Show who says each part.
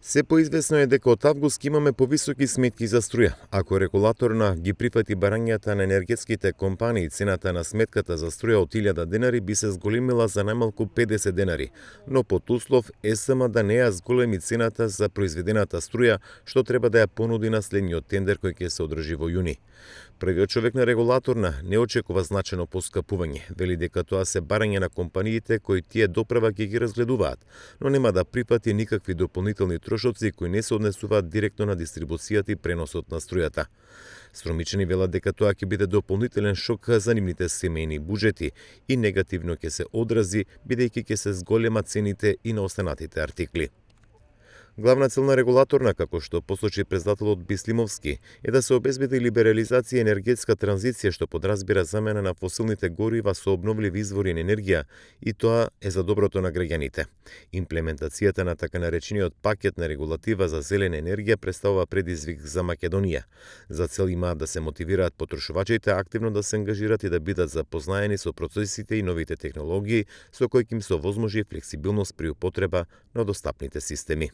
Speaker 1: Се поизвестно е дека од август ќе имаме повисоки сметки за струја. Ако регулаторна ги прифати барањата на енергетските компании, цената на сметката за струја од 1000 денари би се зголемила за најмалку 50 денари, но под услов ЕСМ да не ја зголеми цената за произведената струја, што треба да ја понуди на следниот тендер кој ќе се одржи во јуни. Првиот човек на регулаторна не очекува значено поскапување, вели дека тоа се барање на компаниите кои тие доправа ќе ги разгледуваат, но нема да прифати никакви дополнителни трошоци кои не се однесуваат директно на дистрибуцијата и преносот на струјата. Стромичани велат дека тоа ќе биде дополнителен шок за нивните семејни буџети и негативно ќе се одрази бидејќи ќе се зголемат цените и на останатите артикли. Главна цел на регулаторна, како што посочи председателот Бислимовски, е да се обезбеди либерализација и енергетска транзиција што подразбира замена на фосилните горива со обновливи извори на енергија и тоа е за доброто на граѓаните. Имплементацијата на така наречениот пакет на регулатива за зелена енергија представува предизвик за Македонија. За цел имаат да се мотивираат потрошувачите активно да се ангажираат и да бидат запознаени со процесите и новите технологии со кои ќе им се овозможи флексибилност при употреба на достапните системи.